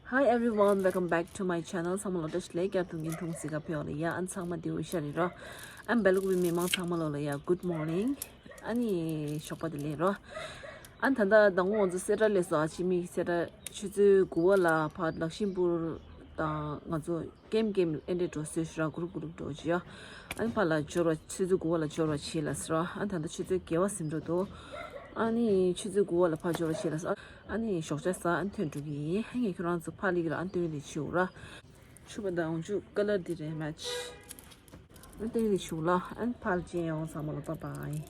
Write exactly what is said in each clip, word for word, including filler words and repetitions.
Hi everyone, welcome back to my channel. ཚང་མ་ལ་བཀྲ་ཤིས་བདེ་ལེགས། བསྐྱར་དུ་རྒྱུན་མཐོང་གཟིགས་ག་ཕེབས་པ་ལ་ཡ། ཨ་ནི་ཚང་མ་བདེ་པོ་ཤ་རེད་རོ། ཨ་ནི་སྦེལ་ཀོབ་པའི་མི་མང་ཚང་མ་ལོ་ལ་ཡ། Good morning. ཨ་ནི་ཞོགས་པ་བདེ་ལེགས་རོ། ཨ་ནི་ད་ལྟ་ཟླ་ངོ་ང་ཚོ་སེ་ར་ལས་སོ། ཨ་ཕྱི་མི་སེ་ར་ཆུ་ཚོད་དགུ་པ་ལ་ཕར་ལག་ཤིམ་པུར་དང་ང་ཚོ་ཀེམ་ཀེམ་ཨེ་འདྲས་འགྲོ་སོས་ཤུ་ར་གུ་རུབ་གུ་རུབ་འགྲོ་བྱེད་ཡ། ཨ་ནི་ཕར་ལ་འབྱོར་བ་ཆུ་ཚོད་དགུ་པ་ལ་འབྱོར་བ་བྱེད་ལ་ཟེར་རོ། ཨ་ནི་ད་ལྟ་ཆུ་ཚོད་བརྒྱད་པ་ཟིན་འགྲོ་འདུག་ཨ་ནི་ཆུ་ཚོད་དགུ་པ་ལ་ཕར་འབྱོར་བ་བྱེད་ལ་ཟེར། ཨ་ནི་ཞོགས་ཇ་ཟ། ཨ་ནི་ཐོན་འགྲོ་གི་ཡིན། ཨ་ངས་ཁྱོད་རང་ཚོ་ཕར་སླེབས་ཀྱི་ར། ཨ་ནི་སྟོན་རེ་བྱེད་འོ་ར། ཕྱུ་པ་དང་འོག་ཆུ་ཀ་ལར་འདི་རེད་མེ་ཆི། ཨ་ནི་སྟོན་རེ་བྱེད་འོ་ལ། ཨ་ནི་ཕར་ལ་མཇལ་ཡོང་། ཚང་མ་ལ་བཱའི་བཱའི།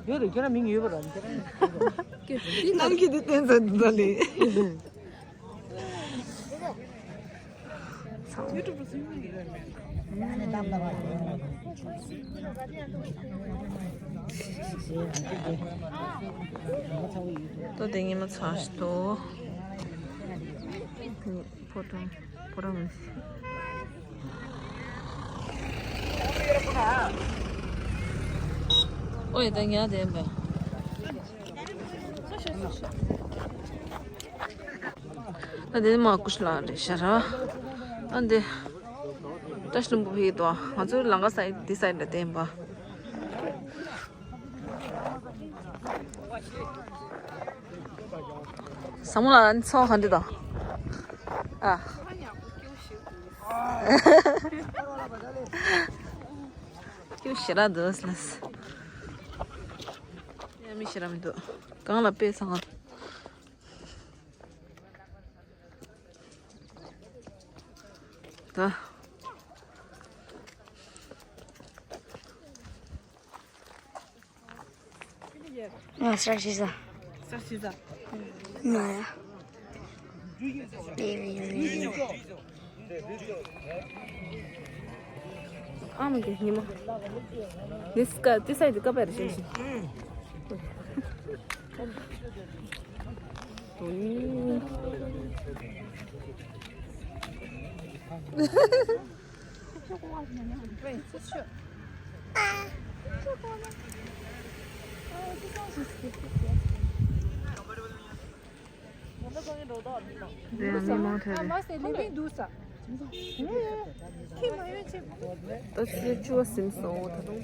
ཡོད་རེད། ཁྱོད་རང་མིང་ཡོད་པ་ར། ཁྱོད་རང་། ནམ་མཁའི་དེ་བསྟན་ཚར་འདུག་ལེ། ཏོ་དེ་ཉི་མ་ཚ་ཞིག་ཏོ། ཕོ་བྲང་། ཕོ་བྲང་། ཨོ་ཡ་ད་ཉལ་བསྡད་པ། ཨ་འདི་མ་ཀུ་ཤ་ལ་རེད་ཤ་ར། ཨ་འདི་བཀྲ་ཤིས་ལྷུན་པོ་ཕེབས་དོ། ང་ཚོ་ལང་ཀ་སའིད་འདི་སའིད་ལ་བསྟན་པ། བཟང་མོ་ལ་ཚོགས་ག་འདི་དང་། ཨ། ཁྱོད་ཞེ་དྲག་འདུག་ལ། ཡ་མི་ཞེ་དྲག་མི་འདུག་གང་ལ་དཔེ་ཚང་། ད། ང་ས་ཞིག་ཟ། ས་ཞིག་ཟ། ང་ཡ། ཨ་མ་གི་ཉི་མ། འདི་སྐ་འདི་སའི་འདི་ཀ་པར་ཞིག་ཞིག་འདི་ཡང་མི་མང་ཐོན་རེད། ད་ཆུ་ཚོད་བཅུ་པ་ཟིན་སོང་ད་དུང་།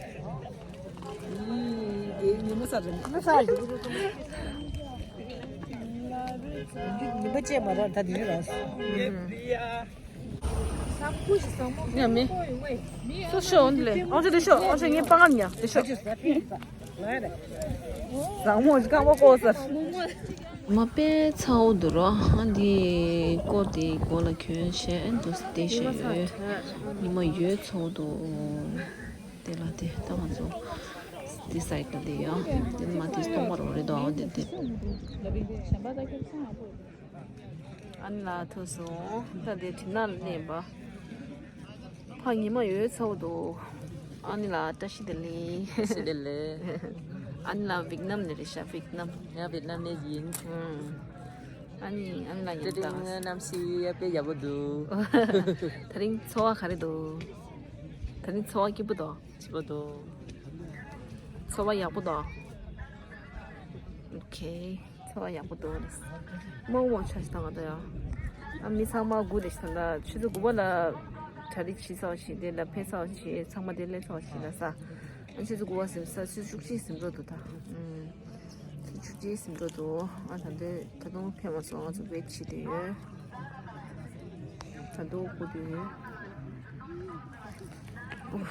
ཉི་མ་བཅད་མ་རག་ད་དེ་རིང་རག་སོང་། ཉ་མི། སུ་ཤོག་འདི་ལས་ཨང་ཅོ་འདི་ཤོག་ཨང་ཅོ་ངའི་པང་ངར་ཉ་འདི་ཤོག་བཟང་མོ་ཞིག་རྐང་པ་བསྐོར་ས། མ་དཔེ་ཚ་བོ་འདུག་རོ། ཨ་འདི་བསྐོར་ཏེ་མགོ་ལ་གྱོན་བྱས་འདུག་སྟེ་བྱས་ཡོད། ཉི་མ་ཡོད་ཚ་བོ་འདུག་དེ་ལ་དེ་ད་ང་ཚོ་དེ་སའིད་ལ་དེ་ཡ། དེ་མ་དེ་སྟོང་པ་རོ་རེད་དོ། ཨ་འདི་དེ། ཨ་ནི་ལ་ཐུག་སོང་། ད་དེ་དྲི་ནག་ལ་གནས་པ། ཕ་ཉི་མ་ཡོད་ཚ་བོ་འདུག་ཨ་ནི་ལ་བཀྲ་ཤིས་བདེ་ལེགས། བཀྲ་ཤིས་བདེ་ལེགས། ཨ་ནི་ལ་ཝིག་ནམ་ནས་རེད་ཤག་ཝིག་ནམ། ང་ཝིག་ནམ་ནས་ཡིན། ཨུམ། ཨ་ནི་ཨ་ནི་ལ་ཉིན་དང་། གནམ་གཤིས་དཔེ་ཡག་པོ་འདུག་ད་རིང་ཚོར་བ་ག་རེ་འདུག་ད་རིང་ཚོར་བ་སྐྱིད་པོ་འདུག་སྐྱིད་པོ་འདུག་ཚོར་བ་ཡག་པོ་འདུག་ཨོ་ཁེ། ཚོར་བ་ཡག་པོ་འདུག་རེད། མ་འོང་ཆ་ཞིག་དང་ང་ད་ཡང་། ཨ་མི་ཚང་མ་སྒུག་བསྡད་ཤག་ད་ཆུ་ཚོད་དགུ་པ་ལ་གྲ་སྒྲིག་བྱེད་ཚར་བ་ཞིག་དེ་ལ་ཕེབས་ཚར་བ་ཞིག་ཚང་མ་དེ་སླེབས་ཚར་བ་ཞིག་ལ་ས། ཨ་ཆུ་ཚོད་དགུ་པ་ཟིན་ས་ཆུ་ཚོད་བཅུ་གཅིག་ཟིན་འགྲོ་འདུག་ད། ཨུམ། ཆུ་ཚོད་བཅུ་གཅིག་ཟིན་འགྲོ་འདུག་ཨ་ད་འདི་ད་དུང་ཕེབས་མ་སོང་། ང་ཚོ་ཝེཊ་བྱེད་དུ་ཡོད། ད་དུང་སྒུག་དུ་ཡོད། ཨུ།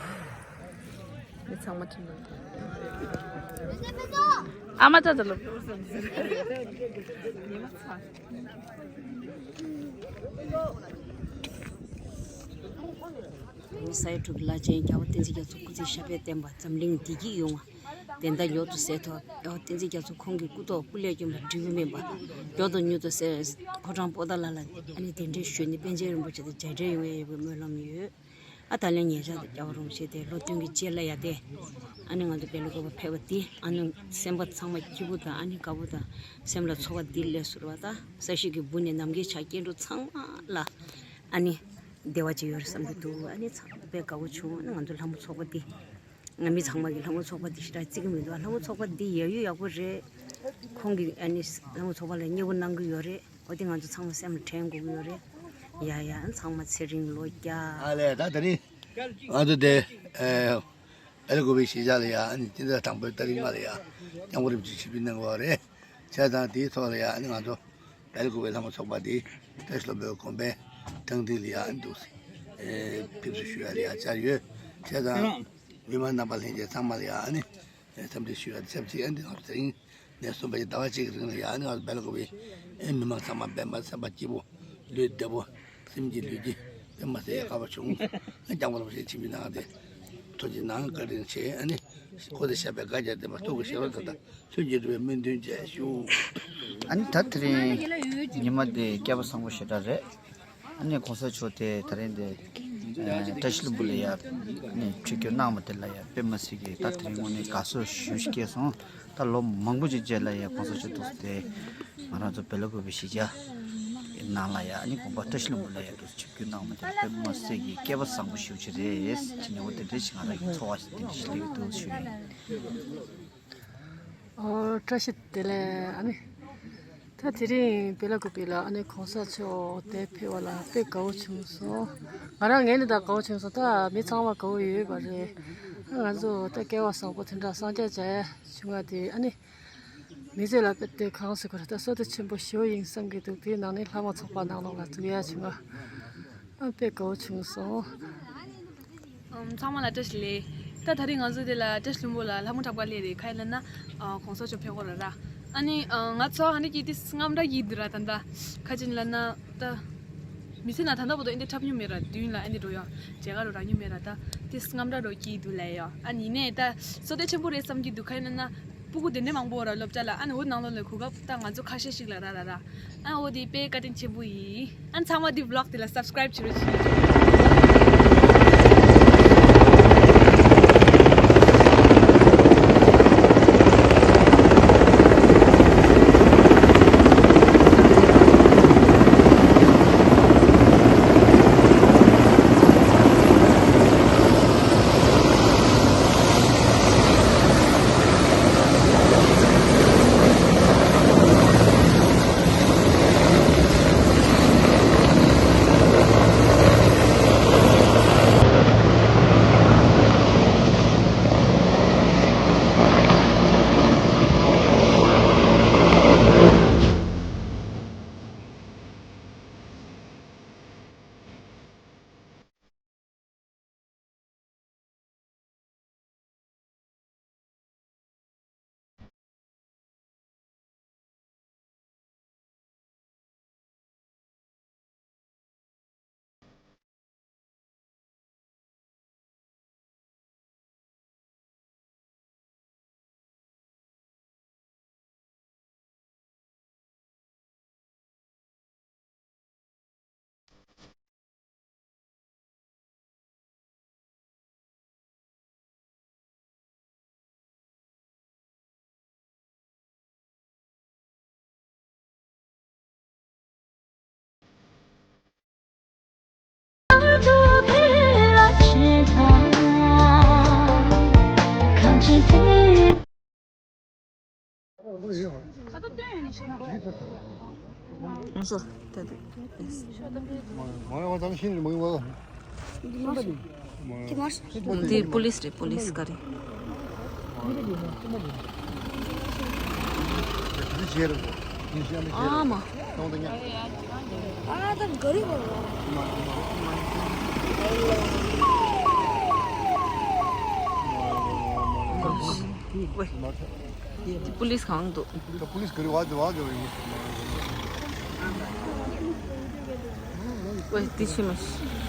མི་ཚང་མ་ཁྲིད་ནས། ཨ་མ་ཙ་ཙ་ལོ། ས་ཡ་དྲུག་གི་བླ་ཆེན་རྒྱལ་བ་བསྟན་འཛིན་རྒྱ་མཚོ་སྐུ་ཚེ་ཞབས་པད་བརྟན་པ། འཛམ་གླིང་བདེ་སྐྱིད་ཡོང་བ། བདེན་མཐའ་མྱུར་དུ་གསལ་ཐུབ། རྒྱལ་བ་བསྟན་འཛིན་རྒྱ་མཚོ་ཁོང་གི་སྐུ་ཐོག་སྐུ་ལས་བསྐྱོན་པ་འབྲས་བུ་སྨིན་པ། མགྱོགས་དང་མྱུར་དུ་གསལ་བའི་ཕོ་བྲང་པོ་ཏཱ་ལ་ལ་ཨ་ནི་གདན་འདྲེན་ཞུས་ནས་པཎ་ཆེན་རིན་པོ་ཆེ་དང་མཇལ་འཕྲད་ཡོང་ཡག་ཡོད་པའི་སྨོན་ལམ་ཡོད། ཨ་ད་ལན་ཉེ་ཆར་དུ་རྒྱལ་བ་རིན་པོ་ཆེ་དེ་ལོ་བདུན་གྱི་རྗེས་ལ་ཡ་དེ། ཨ་ནི་ང་ཚོ་བེ་ལ་ཀོ་པ་ཕེབས་པ་དེ་ཨ་ནི་སེམས་པ་ཚང་མ་སྐྱིད་པོ་དང་ཨ་ནི་དགའ་པོ་དང་སེམས་ལ་ཚོར་བ་འདི་ལས་སོར་བ་དང་ས་གཞི་གི་འབུ་ནས་ནམ་མཁའི་བྱ་སྐྱེ་འགྲོ་ཚང་མ་ལ་ཨ་ནི་བདེ་བ་ཅིག་ཡོད་རེད་བསམ་གྱི་འདུག་ཨ་ནི་ཚང་མ་དཔེ་དགའ་པོ་བྱུང་། ཨ་ནི་ང་ཚོ་ལྷ་མོ་ཚོགས་པ་འདི་ང་མི་ཚང་མ་གི་ལྷ་མོ་ཚོགས་པ་འདི་ཞེ་དྲག་བརྩི་གི་མི་འདུག་ལྷ་མོ་ཚོགས་པ་འདི་ཡག་ཡོད་ཡག་པོ་རེད། ཁོང་གི་ཨ་ནི་ལྷ་མོ་ཚོགས་པ་ལ་མཉེས་པོ་གནང་གི་ཡོད་རེད། འོ་དེ་ང་ཚོ་ཚང་མ་སེམས་ལ་དྲན་དགོས་ཀྱི་ཡོད་རེད། ཡ་ཡ་ཚང་མ་ཚེ་རིང་ལོ་བརྒྱ། ཨ་ལས་ད་ད་རིང་ང་ཚོ་དེ་ཨེ་ཨེ་ལ་གོ་བའི་གཞིས་ཆགས་ལ་ཡ་ཨ་ནི་སྤྱི་ཟླ་དང་པོའི་ཏ་རིག་ལྔ་ལ་ཡ་སྐྱབས་མགོན་རིན་པོ་ཆེ་ཆིབས་བསྒྱུར་གནང་གི་ཡོད་རེད། བྱས་ཙང་དེའི་ཐོག་ལ་ཡ་ཨ་ནི་ང་ཚོ་ཨེ་ལ་གོ་བའི་ལྷ་མོ་ཚོགས་པ་དེ་བཀྲ་ཤིས་ལྷུན་པོའི་དགོན་པའི་ཐང་སྟེང་ལ་ཡ་ཨ་ནི་འདུག་ཨེ་ཕེབས་བསུ་ཞུ་ཡ་ལ་ཡ་བཅར་ཡོད། བྱས་ཙང་མི་མང་རྣམ་པ་ལྷན་རྒྱས་ཚང་མ་ལ་ཡ་ཨ་ནི་འཚམས་འདྲི་ཞུ་ཡ་ཆབས་ཅིག་ཨ་ནི་ང་ཚོ་དེ་རིང་ནས་གསུམ་པ་ཀྱི་ཟླ་བ་གཅིག་གི་རིང་ལ་ཡ་ཨ་ནི་ང་ཚོ་སྦེལ་ཀོབ་ཨེ་མི་མང་ཚང་མ་སྦེལ་མ་སེམས་པ་སྐྱིད་པོ་ལུས་བདེ་པོ་སེམས་ཀྱི་ལུས་ཀྱི་དཔེ་མ་ཟད་ཡ་དགའ་བ་བྱུང་། ཨ་སྐྱབས་མགོན་རིན་པོ་ཆེ་ཆིབས་བསྒྱུར་གནང་སྟེ་ཐུགས་རྗེ་གནང་བཀའ་དྲིན་ཆེ། ཨ་ནི་ཁོ་དེ་ཞབས་པད་བསྐལ་བརྒྱར་བརྟན་པ་ཐུགས་ཀྱི་བཞེད་པ་ད་ལྟ་ལྷུན་གྱིས་གྲུབ་པའི་སྨོན་འདུན་བཅས་ཞུ། ཨ་ནི་ད་དེ་རིང་ཉི་མ་དེ་སྐལ་བ་བཟང་པོ་ཞེ་དྲག་རེད། ཨ་ནི་གོང་ས་མཆོག་དེ་ད་རིང་དེ་ཨ་བཀྲ་ཤིས་ལྷུན་པོ་ལ་ཡ་ནི་ཆིབས་བསྒྱུར་གནང་བ་དེ་ལ་ཡ་དཔེ་མ་སྲིད་ཀྱི་ད་དེ་རིང་དངོས་གནས་དགའ་ཚོར་ཞེ་པོ་ཞིག་སྐྱེས་སོང་། ད་ལོ་མང་པོ་ཅིག་རྗེས་ལ་ཡ་གོང་ས་མཆོག་ཐུགས་སུ་དེ་ང་རང་ཚོ་སྦེལ་ཀོབ་གཞིས་ཆགས་ནང་ལ་ཡ་ཨ་ནི་དགོན་པ་བཀྲ་ཤིས་ལྷུན་པོ་ལ་ཡ་དུ་ཆིབས་བསྒྱུར་གནང་བ་དེ་དཔེ་མ་སྲིད་ཀྱི་སྐལ་བ་བཟང་པོ་ཞེ་པོ་ཅིག་རེད། ཅི་ནས་འོ་དེ་འདྲ་ཞིག་ང་རང་གི་ཚོར་བ་ཞིག་དེ་འདྲ་ཞིག་སླེབས་ཀྱི་འདུག་ཞུ་ཡིན། ཨོ་བཀྲ་ཤིས་བདེ་ལེགས། ཨ་ནི་ད་དེ་རིང་སྦེ་ལ་ཀོ་པི་ལ་ཨ་ནི་གོང་ས་མཆོག་དེ་ཕེབས་པ་ལ་དཔེ་དགའ་བོ་བྱུང་སོང་། ང་རང་ངས་ནི་ད་དགའ་བོ་བྱུང་སོང་། ད་མི་ཚང་མ་དགའ་བོ་ཡོད་པ་རེད། ཨ་ང་ཚོ་ད་སྐལ་བ་བཟང་པོ་དེ་འདྲ་སངས་རྒྱས་མཇལ་ཡ་བྱུང་བ་དེ་ཨ་ནི་མི་ཚེ་ལ་དཔེ་དེ་གང་ཟེར་དགོས་རེད། ད་བསོད་བདེ་ཆེན་པོ་ཞེ་པོ་ཡིན་བསམ་གྱི་འདུག་དེའི་ནང་ནས་ལྷ་མོ་ཚོགས་པ་ནང་ལོགས་ལ་འཛུལ་ཡ་བྱུང་བ། ཨ་དཔེ་དགའ་བོ་བྱུང་སོང་། ཨམ་ཚང་མ་ལ་བཀྲ་ཤིས་བདེ་ལེགས། ད་ད་རིང་ང་ཚོ་འདི་ལ་བཀྲ་ཤིས་ལྷུན་པོ་ལ་ལྷ་མོ་འཁྲབ་གར་སླེབས་རེད། ག་ཡིན་ལབ་ན་ཨ་གོང་ས་མཆོག་ཕེབས་ཀྱི་ཡོད་རེད་ར། ཨ་ནི་ཨ་ང་ཚོ་ཧ་ནི་ཀི་ཏི་སྔ་མོ་འདྲ་ཡིན་འདུག་ར། ད་ད་ག་ཅི་ལབ་ན་ད་མི་ཚེ་ནང་ད་ལྟ་བར་དུ་ཨེ་འདི་འཁྲབ་མྱོང་མེད་ར། མདུན་ལ་ཨེ་འདི་འགྲོ་ཡ་མཇལ་ཁ་རུ་རག་མྱོང་མེད་ར། ད་ཏི་སྔ་མོ་འདྲ་འགྲོ་གི་འདུག་ལབ་ཡ། ཨ་ནི་ནས་ད་བསོད་བདེ་ཆེན་པོ་རེད་བསམ་གྱི་འདུག་ག་ཡིན་ལབ་ན་སྤུ་གུ་དེ་འདྲ་མང་པོ་ར་སློབ་གྲྭ་ལ། ཨ་ནི་འོ་ནང་ལོགས་ལ་གོ་སྐབས་ད་ང་ཚོ་ཁ་ཤས་ཤིག་ལ་རག་ར་ར། ཨ་འོ་དེ་དཔེ་བཀའ་དྲིན་ཆེན་པོ་ཡིན། ཨ་ཚང་མ་དེ་བི་ལོག་དེ་ལ་སབ་སི་ཀ་རེབ་བྱེད་རོགས་བྱེད། འདི་པུ་ལིས་རེད། པུ་ལིས་ག་རེ། ཨ་མ། ཝེ། དེ་པུ་ལིས་གང་འདུག་ད་པུ་ལིས་ག་རེ་བ་དེ་བ་དེ་བ་ཡིན། ཝེ་དེ་ཕྱི་མ་ཤི།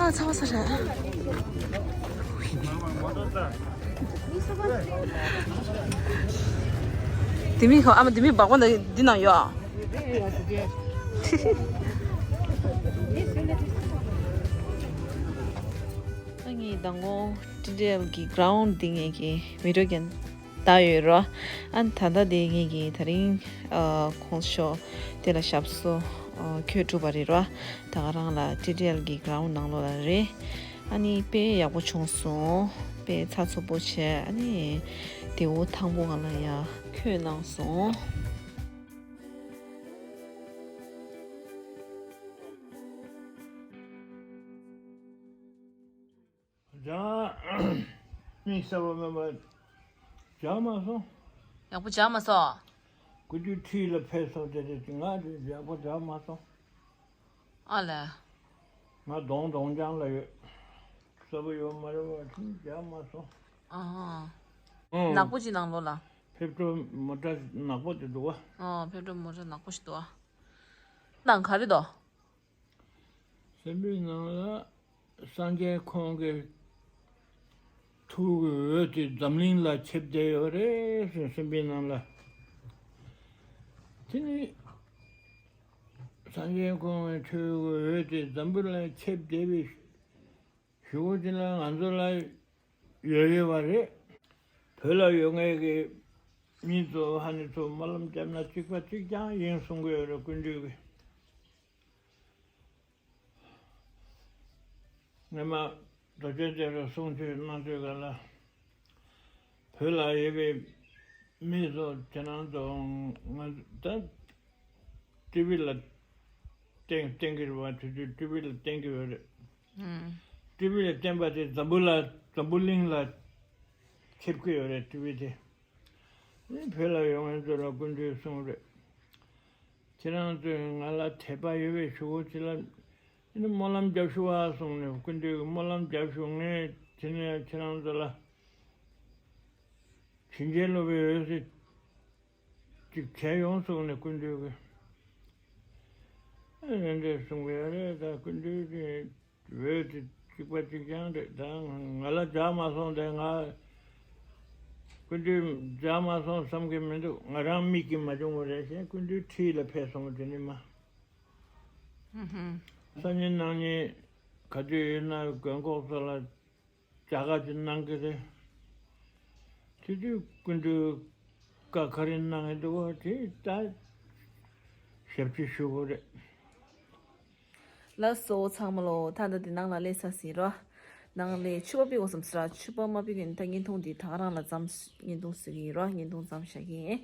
ཨ་ཚ་བ་ས་རེད། དེ་མི་ཁོ་ཨ་མ་དེ་མི་སྦག་པ་འདི་ནང་ཡོད། ཨ་ངའི་མདང་དགོང་ཊི་ཌི་ཨེལ་གི་གྷི་རའུན་ཌི་འདི་ངེད་ཀྱི་བི་ཌི་ཡོ་རྒྱན་ལྟ་ཡོད་རོ། ཨ་ད་ལྟ་དེ་ངེད་ཀྱི་ད་རིང་ཨ་ཁོང་ཤོ་དེ་ལ་ཞབས་སོ་ཨ་ཁྱོད་གྲུབ་པ་རེད་རོ། ད་ག་རང་ལ་ཊི་ཌི་ཨེལ་གི་གྷི་རའུན་ཌི་ནང་ལོགས་ལ་རེད། ཨ་ནི་དཔེ་ཡག་པོ་བྱུང་སོང་། དཔེ་ཚགས་ཚུད་པོ་བྱས། ཨ་ནི་དེ་འུ་ཐང་པོ་ང་ལ་ཡ་ཁྱོད་གནང་སོང་། སྦྱང་། མི་གསར་པ་མེད་པ་སྦྱང་མ་སོང་། ཡག་པོ་སྦྱང་མ་སོང་། སྐུ་རྒྱུ་ཁྲིད་ལ་ཕེབས་སོང་དེ་དེ་ང་དེ་ཡག་པོ་སྦྱང་མ་སོང་། ཨ་ལས། ང་གདོང་གདོང་རྐྱང་ལ་ཡོད། གསར་པ་ཡོད་མ་རེད་པ་ཁྲིད་སྦྱང་མ་སོང་། ཨ་ཧ། ཨང་། ནག་པོ་ཅིག་ནང་ལོགས་ལ། ཕེབས་འགྲོ་མོ་ཊ་ནག་པོ་དེ་འདུག་བ། ཨོ་ཕེབས་འགྲོ་མོ་ཊ་ནག་པོ་ཞིག་འདུག་བ། ནང་ག་རེ་འདུག་སེམས་པའི་ནང་ལ་སངས་རྒྱས་ཁོང་གི་ཐུགས་ཀྱི་འོད་དེ་འཛམ་གླིང་ལ་ཁྱབ་བསྡད་ཡོད་རེད་ཟེར། སེམས་པའི་ནང་ལ། དེ་ནི་སངས་རྒྱས་ཁོང་གི་ཐུགས་ཀྱི་འོད་དེ་འཛམ་བུ་གླིང་ཁྱབ་བསྡད་པའི་གཞུག་གུ་དེ་ལ་ང་ཚོ་ལ་ཡོད་ཡོད་པ་རེད། བོད་ལ་ཡོད་མཁན་གྱི་མི་ཚོ་ཧ་ནི་ཚོ་སྨོན་ལམ་བརྒྱབ་ན་གཅིག་པ་གཅིག་རྐྱང་ཡིན་གསུང་གི་ཡོད་རེད། ཀུན་འདུས་ཀྱི། སྔོན་མ་རྡོ་རྗེ་གདན་ལ་གསུང་ཆོས་གནང་དུས་ག་ལ། བོད་ལ་ཡོད་པའི་མི་ཚོ་དེ་ནང་དུ་ང་ད་ཊི་ཝི་ལ་བསྟན་བསྟན་གྱི་རེད་པ། དུས་དུས་ཊི་ཝི་ལ་བསྟན་གྱི་ཡོད་རེད། ཨང་། ཊི་ཝི་ལ་བསྟན་པ་དེ་འཛམ་བུ་ལ་འཛམ་བུ་གླིང་ལ་ཁྱབ་ཀྱི་ཡོད་རེད། ཊི་ཝི་དེ། བོད་ལ་ཡོང་མཁན་ཚོ་ལ་སྐུ་མདུན་གསུངས་རེད། ཁྱེད་རང་ཚོས་ང་ལ་དད་པ་ཡོད་པའི་ཞུ་སྒོ་ཅིག་ལ་ཨ་ནི་སྨོན་ལམ་རྒྱབ་ཞུ་བ་གསུངས་ནས་སྐུ་མདུན་གྱིས་སྨོན་ལམ་རྒྱབ་ཞུ། ངས་དེ་ནས་ཁྱེད་རང་ཚོ་ལ་བྱིན་གྱིས་རློབ་པའི་འོད་ཟེར་ཅིག་བྱས་ཡོང་གསུངས་ནས་སྐུ་མདུན་གྱིས་ཨ་ནི་འདྲ་གསུངས་པ་རེད། ད་སྐུ་མདུན་གྱིས། འོད་དེ་གཅིག་པ་གཅིག་རྐྱང་རེད། ད་ང་ལ་རྒྱག་མ་སོང་། དེ་ང་སྐུ་མདུན་རྒྱག་མ་སོང་བསམ་གྱི་མི་འདུག། ང་རང་མིག་གིས་མ་བྱུང་བ་རེད་ཞེས་སྐུ་མདུན་འཁྲིས་ལ་ཕེབས་སོང་། དེ་ནས་མ། སང་ཉིན་གནངས་ཉིན་ག་དུས་ཡིན་ན་རྒན་འཁོགས་ཚོ་ལ་མཇལ་ཁ་ཅིག་གནང་གི་རེད། དེ་དུས་སྐུ་མདུན་བཀའ་ག་རེ་གནང་གི་འདུག་བ་དེ་ད་ཞབས་ཕྱི་ཞུ་དགོས་རེད། ལགས་སོ་ཚང་མ་ལོ། ད་ལྟ་འདི་ནང་ལ་སླེབས་ཚར་ཟིན་རོ། ནང་ལ་མཆོད་པ་ཕུལ་དགོས་བསམ་སོང་ར། མཆོད་པ་མ་ཕུལ་གིན་ད་བརྙན་ཐུང་འདི་ད་ག་རང་ལ་མཚམས་བརྙན་ཐུང་བཟོ་གི་ཡིན་རོ། བརྙན་ཐུང་མཚམས་བཞག་གི་ཡིན།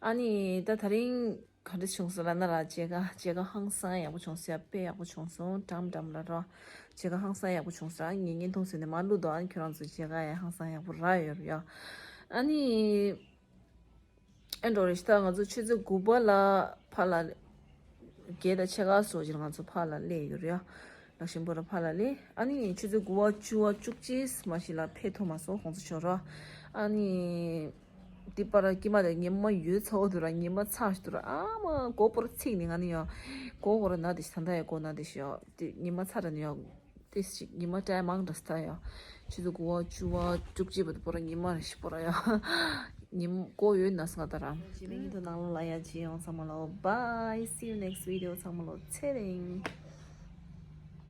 ཨ་ནི་ད་དེ་རིང་ག་འདྲ་བྱུང་སོང་ལབ་ན་ར། མཇལ་ཁ་མཇལ་ཁ་ཧང་སང་ཡག་པོ་བྱུང་སོང་ཡ། དཔེ་ཡག་པོ་བྱུང་སོང་། འགྲམ་འགྲམ་ལ་རོ། མཇལ་ཁ་ཧང་སང་ཡག་པོ་བྱུང་སོང་ར། ངས་བརྙན་ཐུང་བཟོས་ནས་མར་བླུགས་འདུག། ཨ་ནི་ཁྱོད་རང་ཚོ་མཇལ་ཁ་ཡ་ཧང་སང་ཡག་པོ་རག་ཡོད་རེད་ཡ། ཨ་ནི། ཨེ་འགྲོ་རེ་ཞིག་ད་ང་ཚོ་ཆུ་ཚོད་དགུ་པ་ལ་ཕར་ལ། བརྒྱད་དང་ཕྱེད་ཀ་སོགས་ཅིག་ལ་ང་ཚོ་ཕར་ལ་སླེབས་ཡོད་རེད་ཡ། ལག་ཤིང་པོ་ར་ཕར་ལ་སླེབས། ཨ་ནི་ཆུ་ཚོད་དགུ་པ་བཅུ་པ་བཅུ་གཅིག་མ་ཞིག་ལ་ཕེབས་ཐུབ་མ་སོང་། ཁོང་ཚོ་ཞོར་ར། ཨ་ནི། འདི་པར་སྐྱེས་མ་དེ་ཉི་མ་ཡོད་ཚ་བོ་འདུག་ར། ཉི་མ་ཚ་ཞིག་འདུག་ར། ཨ་མ་མགོ་པོར་ཚིག་ནི་ང་ནི་ཡ། མགོ་བོར་ན་དེ་ཞིག་ད་ལྟ་ཡ་མགོ་ན་དེ་ཞིག་ཡ། དེ་ཉི་མ་ཚ་ར་ནི་ཡ། ཏིས་ཅིག་ཉི་མ་སྐྲ་མང་དྲགས་ས་ཡ། ཆུ་ཚོད་དགུ་པ་བཅུ་པ་བཅུ་གཅིག་པ་དུ་པོ་ར་ཉི་མ་རེ་ཞིག་པོ་ར་ཡ། ཉིན་ཀོ་ཡོད་ན་སང་ད་ར། ཇི་མིན་དུ་ནང་ལ་ལ་ཡ་ཇི་ཡོང་ཚང་མ་ལ། Bye, see you next video. ཚང་མ་ལ་ཚེ་རིང་།